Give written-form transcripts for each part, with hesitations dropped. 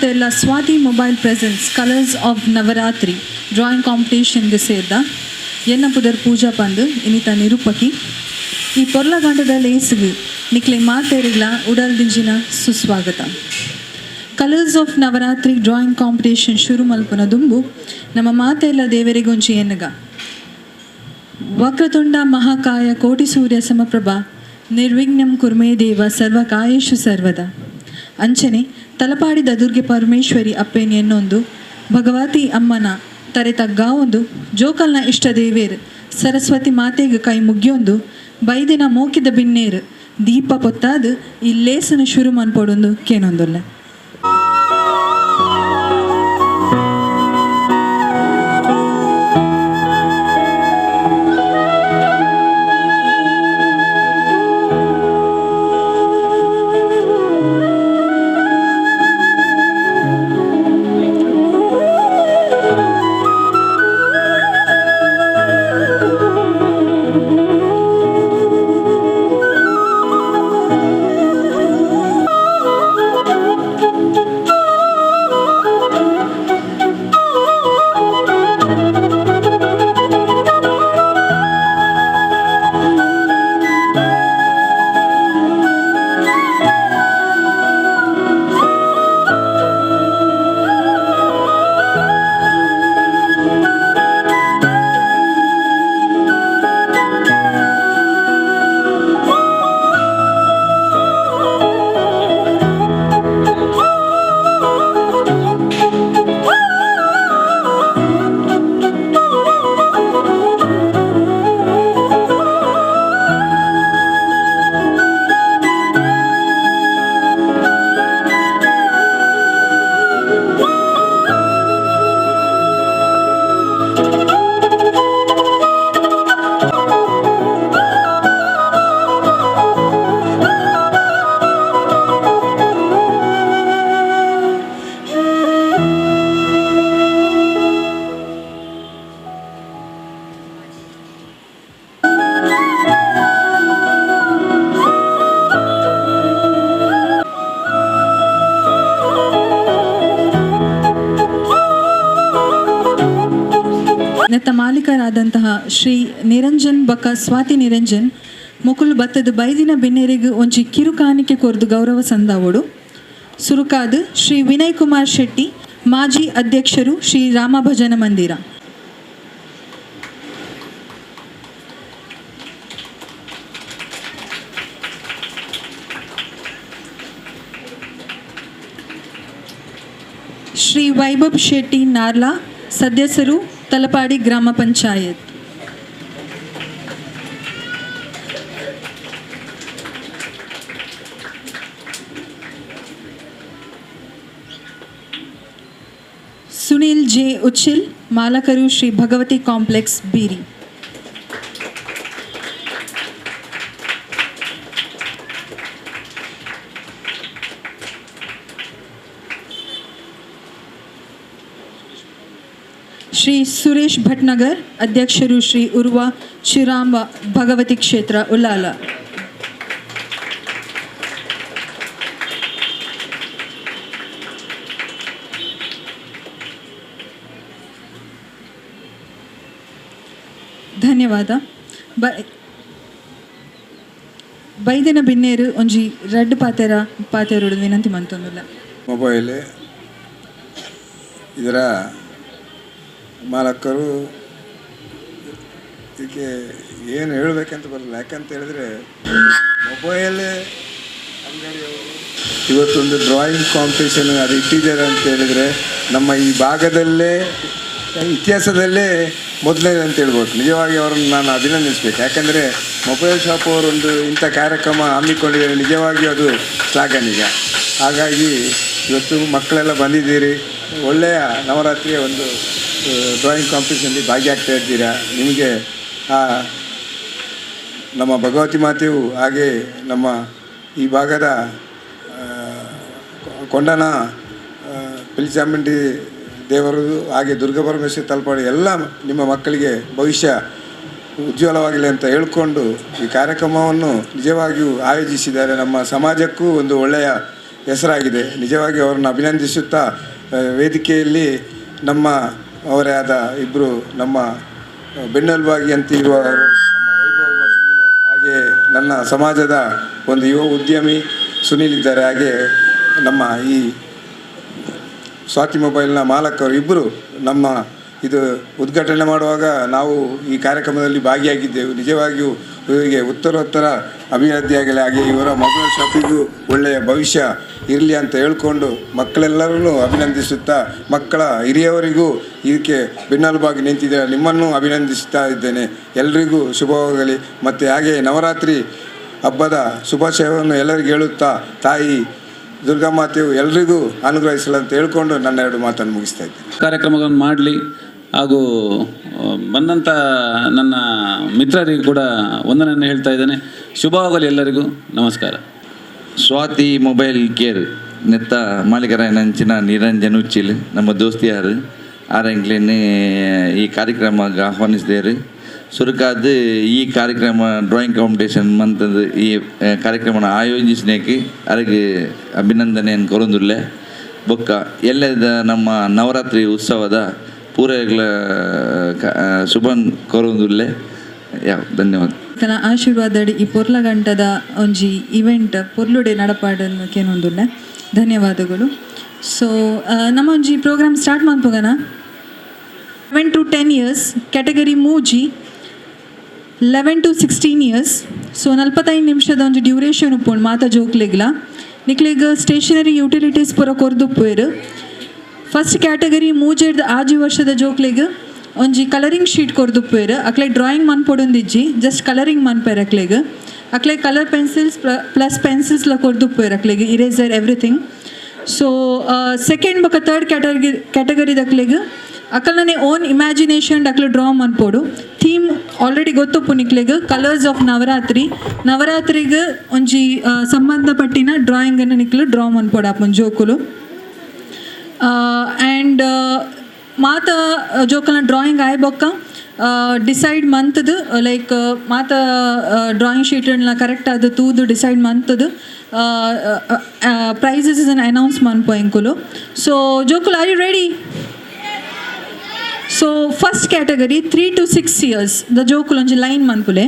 ಮಾತೆಲ್ಲ Swathi mobile presents colours of Navaratri drawing ಕಾಂಪಿಟೇಷನ್ಗೆ ಸೇರ್ದ. ಎನ್ನ ಪುದರ್ ಪೂಜಾ ಪಂದ್, ಇನಿತ ನಿರೂಪಕಿ. ಈ ಪೊರ್ಲಗಂಟದ ಲೇಸ್ಗ್ ನಿಕ್ಲೆ ಮಾತೆರಿಗ್ಲ ಉಡಲ್ ದಿಂಜಿನ ಸುಸ್ವಾಗತ. Colours of Navaratri drawing competition ಶುರು ಮಲ್ಪುನ ದುಂಬು ನಮ್ಮ ಮಾತೆಲ್ಲ ದೇವರಿಗೊಂಜಿ ಎನ್ನುಗ. ವಕ್ರತುಂಡ ಮಹಾಕಾಯ ಕೋಟಿ ಸೂರ್ಯ ಸಮಪ್ರಭಾ ನಿರ್ವಿಘ್ನಂ ಕುರ್ಮೇ ದೇವ ಸರ್ವಕಾಯೇಶು ಸರ್ವದ. ಅಂಚನೆ ತಲಪಾಡಿದ ದುರ್ಗೆ ಪರಮೇಶ್ವರಿ ಅಪ್ಪೇನ್ ಎನ್ನೊಂದು, ಭಗವತಿ ಅಮ್ಮನ ತರೆ ತಗ್ಗಾವೊಂದು, ಜೋಕಲ್ನ ಇಷ್ಟ ದೇವೇರ್ ಸರಸ್ವತಿ ಮಾತೆಗೆ ಕೈ ಮುಗ್ಯೊಂದು, ಬೈದಿನ ಮೋಕಿದ ಬಿನ್ನೇರು ದೀಪ ಪೊತ್ತಾದು ಈ ಲೇಸನ ಶುರು ಮನ್ಪೊಡೊಂದು ಕೇನೊಂದುಲ್ಲೆ. ನೆತ್ತ ಮಾಲೀಕರಾದಂತಹ ಶ್ರೀ ನಿರಂಜನ್ ಬಕ ಸ್ವಾತಿ ನಿರಂಜನ್ ಮೊಕುಲು ಬತ್ತದ ಬೈದಿನ ಬಿನ್ನೆರಿಗೆ ಒಂಜಿ ಕಿರುಕಾಣಿಕೆ ಕೊರ್ದು ಗೌರವ ಸಂದಾವೋಡು. ಸುರುಕಾದ್ ಶ್ರೀ ವಿನಯ್ ಕುಮಾರ್ ಶೆಟ್ಟಿ, ಮಾಜಿ ಅಧ್ಯಕ್ಷರು, ಶ್ರೀ ರಾಮ ಭಜನ ಮಂದಿರ. ಶ್ರೀ ವೈಭವ್ ಶೆಟ್ಟಿ ನಾರ್ಲಾ, ಸದಸ್ಯರು, ತಲಪಾಡಿ ಗ್ರಾಮ ಪಂಚಾಯತ್. ಸುನೀಲ್ ಜೆ ಉಚ್ಚಿಲ್, ಮಾಲಕರು, ಶ್ರೀ ಭಗವತಿ ಕಾಂಪ್ಲೆಕ್ಸ್, ಬೀರಿ. ಶ್ರೀ ಸುರೇಶ್ ಭಟ್ನಗರ್, ಅಧ್ಯಕ್ಷರು, ಶ್ರೀ ಉರ್ವ ಶ್ರೀರಾಮ ಭಗವತಿ ಕ್ಷೇತ್ರ, ಉಲ್ಲಾಲ. ಧನ್ಯವಾದ. ಬೈದಿನ ಬಿನ್ನೇರು ಒಂಜಿ ರಡ್ಡ್ ಪಾತೆರ ಪಾತೆರೋಡು ವಿನಂತಿ ಮಂತೊಂದುಲ್ಲ. ಮೊಬೈಲ್ ಇದರ ಮಾಲಕರು, ಇದಕ್ಕೆ ಏನು ಹೇಳಬೇಕಂತ ಬರಲ್ಲ. ಯಾಕಂತ ಹೇಳಿದ್ರೆ, ಮೊಬೈಲ್ ಅಂಗಡಿಯವರು ಇವತ್ತೊಂದು ಡ್ರಾಯಿಂಗ್ ಕಾಂಪಿಟೇಷನ್ ಅದು ಇಟ್ಟಿದ್ದಾರೆ ಅಂತ ಹೇಳಿದರೆ, ನಮ್ಮ ಈ ಭಾಗದಲ್ಲೇ ಇತಿಹಾಸದಲ್ಲೇ ಮೊದಲನೇದು ಅಂತ ಹೇಳ್ಬೋದು. ನಿಜವಾಗಿ ಅವರನ್ನು ನಾನು ಅಭಿನಂದಿಸ್ಬೇಕು. ಯಾಕಂದರೆ ಮೊಬೈಲ್ ಶಾಪ್ ಅವರೊಂದು ಇಂಥ ಕಾರ್ಯಕ್ರಮ ಹಮ್ಮಿಕೊಂಡಿದ್ದಾರೆ, ನಿಜವಾಗಿಯೂ ಅದು ಶ್ಲಾಘನೀಯ. ಹಾಗಾಗಿ ಇವತ್ತು ಮಕ್ಕಳೆಲ್ಲ ಬಂದಿದ್ದೀರಿ, ಒಳ್ಳೆಯ ನವರಾತ್ರಿಯ ಒಂದು ಡ್ರಾಯಿಂಗ್ ಕಾಂಪಿಟೇಷನಲ್ಲಿ ಭಾಗಿಯಾಗ್ತಾ ಇದ್ದೀರಾ. ನಿಮಗೆ ನಮ್ಮ ಭಗವತಿ ಮಾತೆಯು, ಹಾಗೆ ನಮ್ಮ ಈ ಭಾಗದ ಕೊಂಡನ ಪಿಲಿಚಾಮುಂಡಿ ದೇವರು, ಹಾಗೆ ದುರ್ಗಾ ಪರಮೇಶ್ವರಿ ತಲಪಾಡಿ ಎಲ್ಲ ನಿಮ್ಮ ಮಕ್ಕಳಿಗೆ ಭವಿಷ್ಯ ಉಜ್ವಲವಾಗಲಿ ಅಂತ ಹೇಳಿಕೊಂಡು, ಈ ಕಾರ್ಯಕ್ರಮವನ್ನು ನಿಜವಾಗಿಯೂ ಆಯೋಜಿಸಿದ್ದಾರೆ. ನಮ್ಮ ಸಮಾಜಕ್ಕೂ ಒಂದು ಒಳ್ಳೆಯ ಹೆಸರಾಗಿದೆ. ನಿಜವಾಗಿ ಅವರನ್ನು ಅಭಿನಂದಿಸುತ್ತಾ, ವೇದಿಕೆಯಲ್ಲಿ ನಮ್ಮ ಅವರೇ ಆದ ಇಬ್ಬರು ನಮ್ಮ ಬೆನ್ನೆಲುಬಾಗಿ ಅಂತ ಇರುವವರು ನಮ್ಮ ವೈಭವ್ ಮತ್ತು ವಿನು, ಹಾಗೆ ನನ್ನ ಸಮಾಜದ ಒಂದು ಯುವ ಉದ್ಯಮಿ ಸುನೀಲ್ ಇದ್ದಾರೆ. ಹಾಗೆ ನಮ್ಮ ಈ ಸ್ವಾತಿ ಮೊಬೈಲ್ನ ಮಾಲಕರು ಇಬ್ಬರು ನಮ್ಮ ಇದು ಉದ್ಘಾಟನೆ ಮಾಡುವಾಗ ನಾವು ಈ ಕಾರ್ಯಕ್ರಮದಲ್ಲಿ ಭಾಗಿಯಾಗಿದ್ದೆವು. ನಿಜವಾಗಿಯೂ ಇವರಿಗೆ ಉತ್ತರೋತ್ತರ ಅಭಿವೃದ್ಧಿಯಾಗಲಿ, ಹಾಗೆ ಇವರ ಮೊಬೈಲ್ ಶಾಪಿಗೂ ಒಳ್ಳೆಯ ಭವಿಷ್ಯ ಇರಲಿ ಅಂತ ಹೇಳ್ಕೊಂಡು, ಮಕ್ಕಳೆಲ್ಲರನ್ನೂ ಅಭಿನಂದಿಸುತ್ತಾ, ಮಕ್ಕಳ ಹಿರಿಯವರಿಗೂ ಇದಕ್ಕೆ ಬೆನ್ನೆಲುಬಾಗಿ ನಿಂತಿದ್ದಾರೆ, ನಿಮ್ಮನ್ನು ಅಭಿನಂದಿಸುತ್ತಾ ಇದ್ದೇನೆ. ಎಲ್ರಿಗೂ ಶುಭವಾಗಲಿ ಮತ್ತು ಹಾಗೆ ನವರಾತ್ರಿ ಹಬ್ಬದ ಶುಭಾಶಯವನ್ನು ಎಲ್ಲರಿಗೂ ಹೇಳುತ್ತಾ, ತಾಯಿ ದುರ್ಗಾಮಾತೆಯು ಎಲ್ರಿಗೂ ಅನುಗ್ರಹಿಸಲಿ ಅಂತ ಹೇಳ್ಕೊಂಡು ನನ್ನ ಎರಡು ಮಾತನ್ನು ಮುಗಿಸ್ತಾ ಇದ್ದೇನೆ. ಕಾರ್ಯಕ್ರಮಗಳನ್ನು ಮಾಡಲಿ ಹಾಗೂ ಬಂದಂಥ ನನ್ನ ಮಿತ್ರರಿಗೂ ಕೂಡ ವಂದನೆಯನ್ನು ಹೇಳ್ತಾ ಇದ್ದೇನೆ. ಶುಭವಾಗಲಿ ಎಲ್ಲರಿಗೂ. ನಮಸ್ಕಾರ. ಸ್ವಾತಿ ಮೊಬೈಲ್ ಕೇರ್ ನೆತ್ತ ಮಾಲೀಕರಾಯಿನಂಚಿನ ನಿರಂಜನ್ ಉಚ್ಚಿಲ್ ನಮ್ಮ ದೋಸ್ತಿಯಾರು ಆರೆಂಗ್ಲೇನೆ ಈ ಕಾರ್ಯಕ್ರಮ ಆಹ್ವಾನಿಸಿದೇರು. ಸುರುಕಾದ್ ಈ ಕಾರ್ಯಕ್ರಮ ಡ್ರಾಯಿಂಗ್ ಕಾಂಪಿಟೇಷನ್ ಮಂತದ್ದು ಈ ಕಾರ್ಯಕ್ರಮನ ಆಯೋಜಿಸಿನೇಕೆ ಅರೆಗೆ ಅಭಿನಂದನೆಯನ್ನು ಕೊರೊಂದುಲ್ಲೆ. ಬೊಕ್ಕ ಎಲ್ಲದ ನಮ್ಮ ನವರಾತ್ರಿ ಉತ್ಸವದ ಪೂರೈಗಳ ಶುಭನ್ ಕೊರೊಂದುಲ್ಲೆ. ಯಾ, ಧನ್ಯವಾದ. ಕನ ಆಶೀರ್ವಾದಡಿ ಈ ಪೊರ್ಲಗಂಟದ ಒಂಜಿ ಇವೆಂಟ್ ಪೊರ್ಲುಡೆ ನಡಪಾಡನ್ನು ಕೇನೊಂದುಲ್ಲೆ. ಧನ್ಯವಾದಗಳು. ಸೊ ನಮ್ಮ ಒಂಜಿ programme start ಮನ್ಪುಗನ. 7 to 10 years category 3, 11 to 16 years. So 45 ನಿಮಿಷದ ಒಂಜಿ ಡ್ಯೂರೇಷನ್ ಉಪ್ಪುಂಡು. ಮಾತ ಜೋಕ್ಲೆಗ್ಲ ನಿಕ್ಲೆಗ್ ಸ್ಟೇಷನರಿ ಯುಟಿಲಿಟೀಸ್ ಪೂರ ಕೊರ್ದುಪ್ಪುವೆರ್. ಫಸ್ಟ್ ಕ್ಯಾಟಗರಿ 3ರ್ದ್ 6 ವರ್ಷದ ಜೋಕ್ಲೆಗ್ ಒಂಜಿ ಕಲರಿಂಗ್ ಶೀಟ್ ಕೊರ್ದುಪ್ಪುವೆರ್. ಅಕ್ಲೆಗ್ ಡ್ರಾಯಿಂಗ್ ಮನ್ಪೊಡೊಂದಿಜ್ಜಿ, ಜಸ್ಟ್ ಕಲರಿಂಗ್ ಮನ್ಪೆರ್ ಅಕ್ಲೆಗ್. ಅಕ್ಲೆಗ್ ಕಲರ್ ಪೆನ್ಸಿಲ್ಸ್ ಪ್ಲಸ್ ಪೆನ್ಸಿಲ್ಸ್ಲ ಕೊರ್ದುಪ್ಪುವೆರ್ ಅಕ್ಲೆಗ್, ಇರೇಸರ್, ಎವ್ರಿಥಿಂಗ್. ಸೊ ಸೆಕೆಂಡ್ ಬೊಕ ಥರ್ಡ್ ಕ್ಯಾಟಗರಿದಕ್ಲೆಗ್ ಅಕಲ್ನನೆ ಓನ್ ಇಮ್ಯಾಜಿನೇಷನ್ ಅಕ್ಲೆ ಡ್ರಾ ಮನ್ಪೊಡು. ಥೀಮ್ ಆಲ್ರೆಡಿ ಗೊತ್ತುಪ್ಪು ನಿಕ್ಲೆಗ್, ಕಲರ್ಸ್ ಆಫ್ ನವರಾತ್ರಿ. ನವರಾತ್ರಿಗ್ ಒಂಜಿ ಸಂಬಂಧಪಟ್ಟಿನ ಡ್ರಾಯಿಂಗನ್ನು ನಿಕ್ಲು ಡ್ರಾ ಮನ್ಪೊಡು ಆಪುಂಡು ಜೋಕುಲು. ಆ್ಯಂಡ್ ಮಾತ ಜೋಕಲ್ನ ಡ್ರಾಯಿಂಗ್ ಆಯ್ ಬೊಕ್ಕ ಡಿಸೈಡ್ ಮಂತ್ದು, ಲೈಕ್ ಮಾತ ಡ್ರಾಯಿಂಗ್ ಶೀಟ್ನ ಕರೆಕ್ಟ್ ಆದ್ ತೂದು ಡಿಸೈಡ್ ಮಂತ್ದು ಪ್ರೈಸಸ್ ಅನೌನ್ಸ್ ಮನ್ಪು ಎಂಕುಲು. ಸೊ ಜೋಕುಲು, are you ready? So first category, 3 to 6 years the ಜೋಕುಲು ಒಂಜಿ ಲೈನ್ ಮನ್ಪುಲೆ.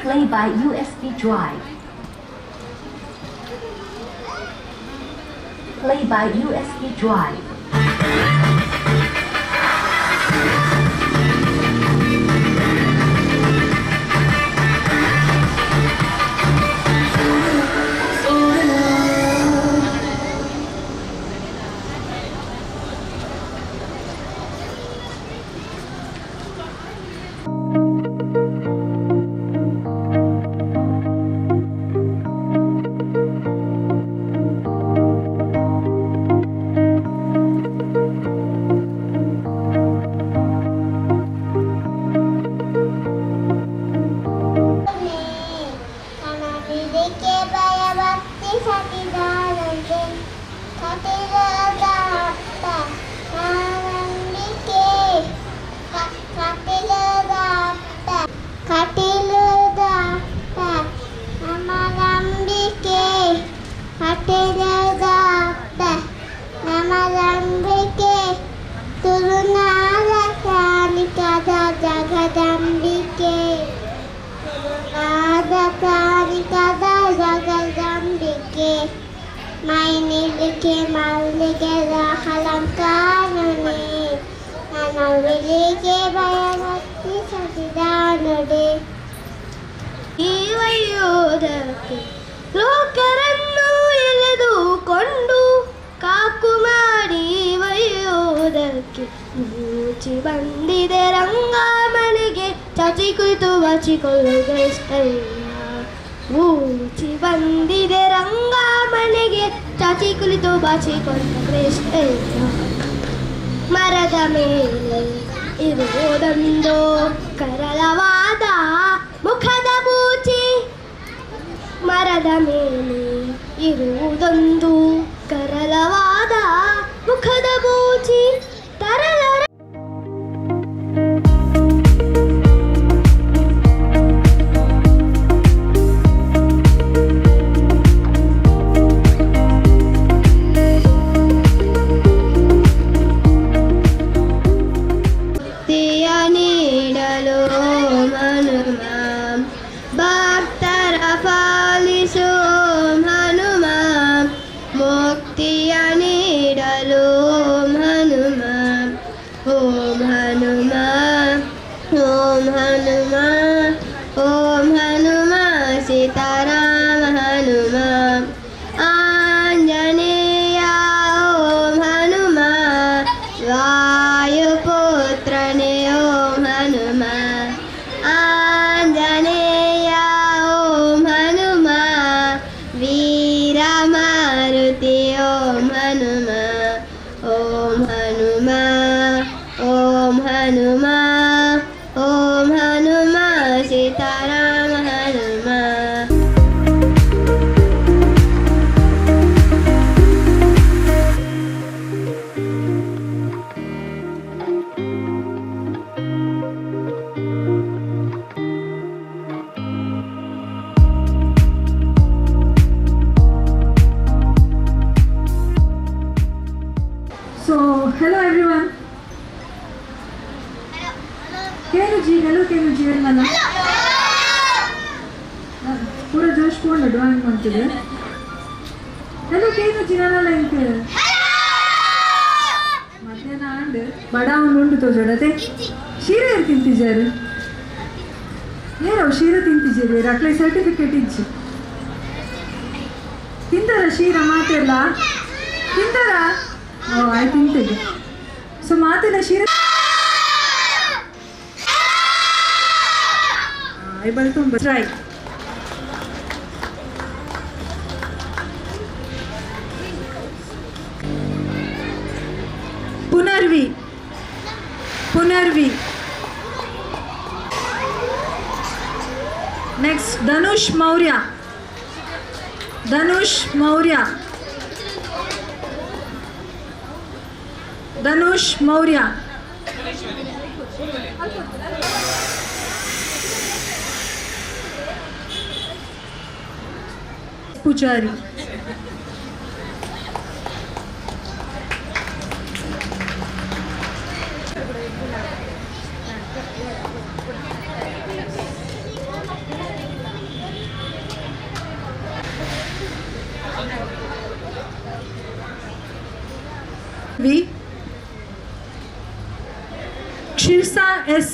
Play by USB drive. Play by USB drive. ಲೋಕರನ್ನು ಎಳೆದುಕೊಂಡು ಕಾಕು ಮಾಡಿ ಒಯ್ಯುವುದಕ್ಕೆ ಮೂಚಿ ಬಂದಿದೆ ರಂಗಮನೆಗೆ ಚಾಚಿ ಕುಳಿತು ಬಾಚಿಕೊಳ್ಳುವುದಷ್ಟಯ್ಯ. ಮೂಚಿ ಬಂದಿದೆ ರಂಗಮನೆಗೆ ಚಾಚಿ ಕುಳಿತು ಬಾಚಿಕೊಳ್ಳುವುದಷ್ಟಯ್ಯ. ಮರದ ಮೇಲೆ ಇರುವುದೊಂದು ಕರಳವಾದ ಮುಖದ ಬೂಚಿ, ಮರದ ಮೇಲೆ ಇರುವುದೊಂದು ಕರಳವಾದ ಮುಖದ ಬೂಚಿ, ತರಳ ನೀಡಲು ಹನುಮ, ಭಕ್ತರ ಪಾಲಿಸು ಹನುಮ, ಮುಕ್ತಿಯ ನೀಡಲು ಹನುಮ, ಓಂ ಹನುಮ ಓಂ ಹನುಮ ಓಂ ಹನುಮ ಸೀತಾರಾಮ ಹನುಮ ಆಂಜನೇಯ ಓಂ ಹನುಮ ವಾಯುಪುತ್ರನೇ ಓಂ ಹನುಮ ಆಂಜನೇಯ ಓಂ ಹನುಮ ವೀರ Maruti Om Hanuma Om Hanuma Om Hanuma Om Hanuma Sitarama Hanuma. So, hello everyone. Kenuji, hello Kenuji, ಎಲ್ಲಲ್ಲ ಪೂರ ಜೋಶ್ ಪೋಂಡು ಡ್ರಾಯಿಂಗ್ ಮಾಡ್ತಿದ್ದೆ. ಹಲೋ ಕೇನುಜಿ, ನಾನಲ್ಲ ಎಂತ ಮಧ್ಯಾಹ್ನ ಆಂಡ್ ಬಡ ಉಂಡು ತೋಜೋಡತೆ ಶೀರ ತಿಂತಿಜಾರು ಏರವು ಶೀರ ತಿಂತಿಜೇರಿ ಅಕ್ಲೆ ಸರ್ಟಿಫಿಕೇಟ್ ಇಜ್ಜಿ ತಿಂತಾರ ಶೀರ ಮಾತೆಲ್ಲ ತಿಂತಾರ? ಓ ಆಯ್ತು ತಿಂತೇವೆ. ಸೊ ಮಾತೆಲ್ಲ ಶೀರ ಬಲ್ತು try. Punarvi Punarvi. Next Dhanush Maurya Dhanush Maurya Dhanush Maurya. Pujari. V. Kshirsa S.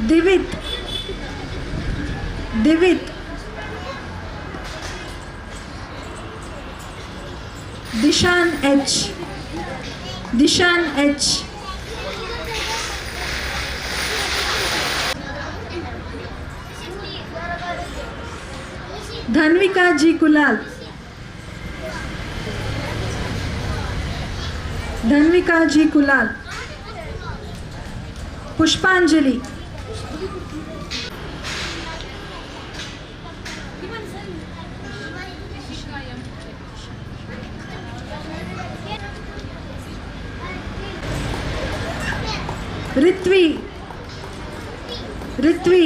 Divit. Divit. Dishan H. Dishan H. Dhanvika G. Kulal. Dhanvika G. Kulal. Pushpanjali. Ritvi. Ritvi.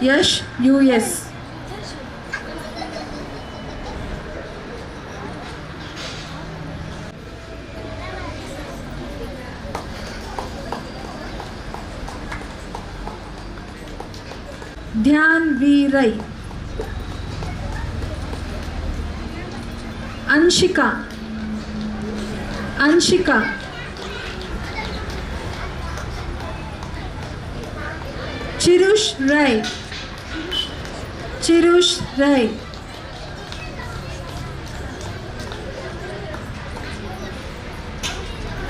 Yash U.S. Dhyan V. Rai. Anshika. Anshika. Chirush Rai. Chirush Rai.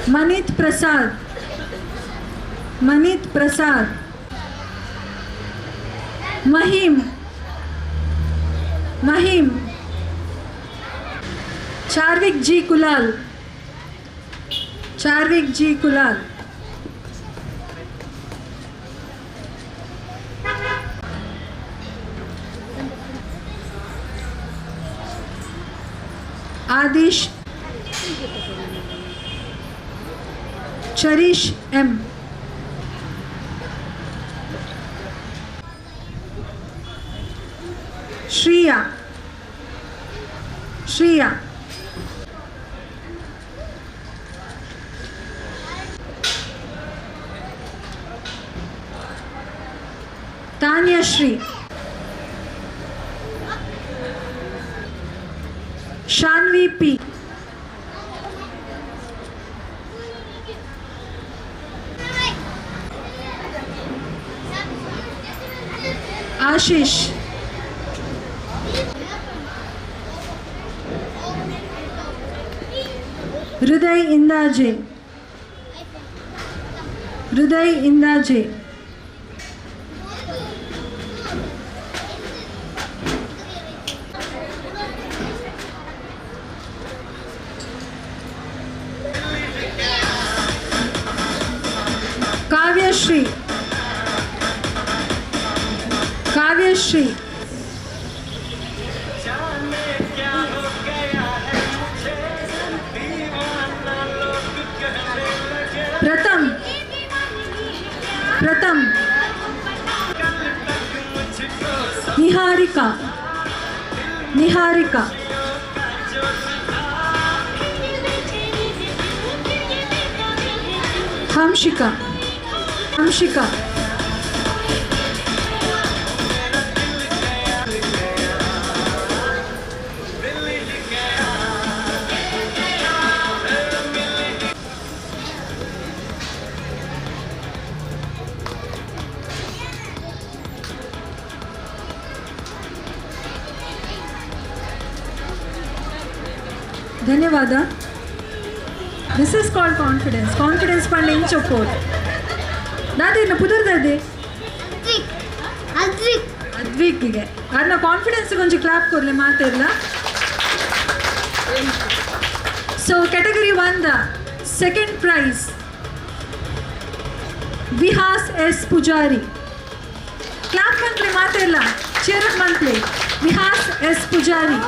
Manit Prasad. Manit Prasad. Mahim. Mahim. Charvik G. Kulal. Charvik G. Kulal. Adish. Cherish M. Shriya. Shriya. Tanya Shri. Shanvi P. Ashish. Hriday Indaje. Hriday Indaje. Kavyashri. Kavyashri. Pratham. Pratham. Niharika. Niharika. Hamshika. Hamshika. ಧನ್ಯವಾದ. This is called confidence. Confidence ಪಂಡ ಇಂಚೊಪ್ಪೋದು ದಾದಿನ ಪುದರ್ದದೆ ಅದ್ವಿಕ್. ಅದ್ವಿಕ್ಗೆ ಅದನ್ನ confidence ಕೊಂಚ clap ಕೊರ್ಲೆ ಮಾತಿಲ್ಲ. So category 1 the second prize Vihas S Pujari. Clap monthly ಮಾತಿಲ್ಲ, cheer up monthly Vihas S Pujari.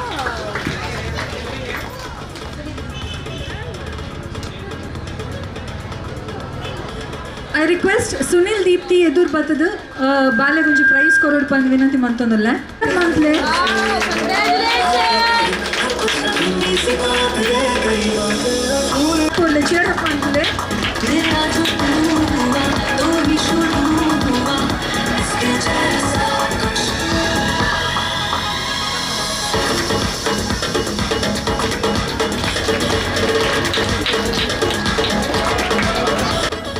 I request Sunil Deepti ಎದುರು ಬತ್ತದ ಬಾಲೆಗುಂಜಿ price ಕೊರೋಡ್ ಪಂದ್ ವಿನಂತಿ ಮಂತೊಂದುಲ್ಲ ಮಂತ್ಲೆ. ಚೇರ್ ಅಪ್ ಮಾಡ್ತಾರೆ.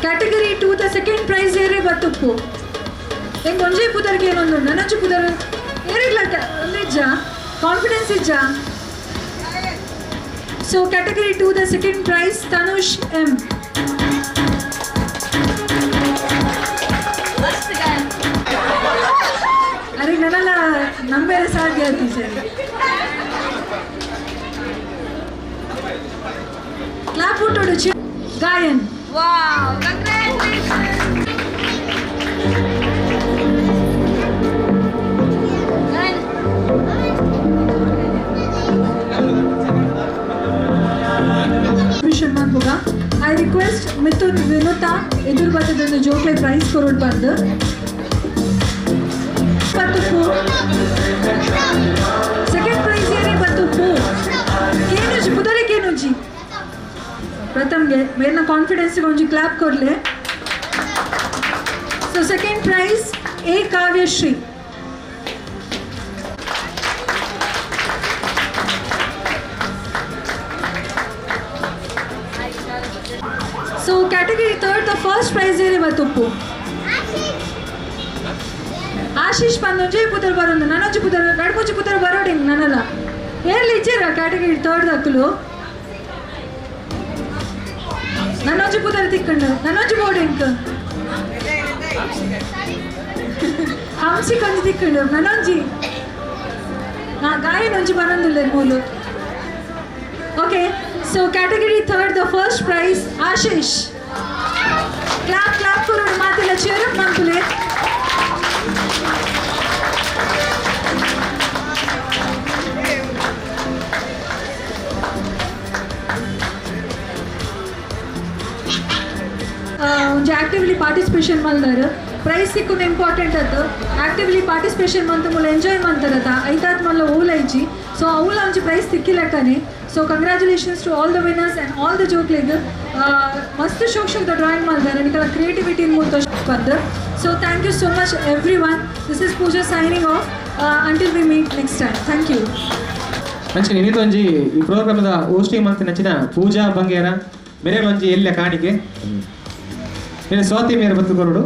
Category 2 the second prize ಏರೇ ಬತ್ತುಪ್ಪು. ಹೆಂಗೆ ಒಂಜೇ ಪುದರ್ಗೆ ಏನೊಂದು ನನಂಜು ಪುದರ್ ಏರಿಗ್ಲ ನಿಜ confidence ಇಜ್ಜ. So category 2 the second prize Tanush M. ಅರೆ ನನ್ನಲ್ಲ ನಂಬೇರೆ ಸಾಧ್ಯ ಆಯ್ತು ಸರ್. ಕ್ಲಾಪ್ ಹುಟ್ಟೋಡು ಗಾಯನ್. Wow, congratulations! I request Mithun Vinutha ಎದುರು ಬರ್ತದೊಂದು ಜೋಕ್ಲೆ ಪ್ರೈಸ್ ಕೊರೋಡ್ ಬಂದು ಬತ್ತುಪ್ಪು. ಸೆಕೆಂಡ್ ಪ್ರೈಸ್ ಏನೇ ಬತ್ತುಪ್ಪು. ಕೇನುಜಿ ಪುದರೆ ಕೇನುಜಿ ಪ್ರಥಮ್ಗೆ ಮೇಲಿನ ಕಾನ್ಫಿಡೆನ್ಸ್ ಒಂಜಿ clap ಕೊಡ್ಲೆ. So second prize A Kavyashree. So category 3 the first prize ಏನೇ ಬತ್ತುಪ್ಪು. ಆಶೀಶ್ ಬಂದೊಂಜೆ ಪುದರ್ ಬರೋದು ನನೊಂಜಿ ಪುದರ್ ನಡ್ಕೊಂಜಿ ಪುದರ್ ಬರೋಡಿ ನನ್ನಲ್ಲ ಏರ್ಲಿ ಇಚ್ಚಿರ ಕ್ಯಾಟಗರಿ ಥರ್ಡ್ ದಕ್ಕಲು ನನ್ನೊಂಜಿ ಪುದರ್ ತಿಕ್ಕಂಡು ನನ್ನೊಂಜಿ ಬೋರ್ಡ್ ಇಂಕ್ ಹಂಸಿ ಕಂಜಿ ತಿಕ್ಕಂಡು ನನ್ನೊಂಜಿ ನಾ ಗಾಯನೊಂಜಿ ಬರೋದಿಲ್ಲ ಮೂಲು. Okay, so category 3 the first prize Ashish. Clap clap ಕೊರೋಡು ಮಾತೆಲ್ಲ ಚೇರ್ ಅಪ್ ಮನ್ಪುಲೆ. ಒಂಜಿ ಆಕ್ಟಿವ್ಲಿ ಪಾರ್ಟಿಸಿಪೇಷನ್ ಮಲ್ದಾರ್ ಪ್ರೈಸ್ ಸಿಕ್ಕುನ ಇಂಪಾರ್ಟೆಂಟ್ ಅದು. ಆಕ್ಟಿವ್ಲಿ ಪಾರ್ಟಿಸಿಪೇಷನ್ ಮಂತ್ ಮೂಲ ಎಂಜಾಯ್ ಮಂತಾರತ ಐತಾತ್ ಮಲ್ಲ ಓಲ ಇಜ್ಜಿ. ಸೊ ಅವುಲ ಒಂಜಿ price ಸಿಕ್ಕಿಲೆಕ್ಕನೆ. So congratulations to all the winners and all the ಜೋಕ್ಲೆಗ್. ಮಸ್ತ್ ಶೋಕ್ ಶೋಕ್ ಡ್ರಾಯಿಂಗ್ ಮಲ್ದಾರೆ ನಿಕಲ ಕ್ರಿಯೇಟಿವಿಟಿ ಮೂಲ ಬಂದು. So thank you so much everyone. This is Pooja signing off until we meet next time. Thank you. ಅಂಚಿನ ಇನ್ನಿತೊಂಜಿ ಈ ಪ್ರೋಗ್ರಾಮದ ಹೋಸ್ಟಿಂಗ್ ಮಂತಿನ ಅಂಚಿನ ಪೂಜಾ ಬಂಗೇರ ಮೇರೆಗೊಂಜಿ ಎಲ್ಲ ಕಾಣಿಕೆ. ಸ್ವಾತಿ ಮೇರೆ ಬತ್ತು ಕೊರಡು.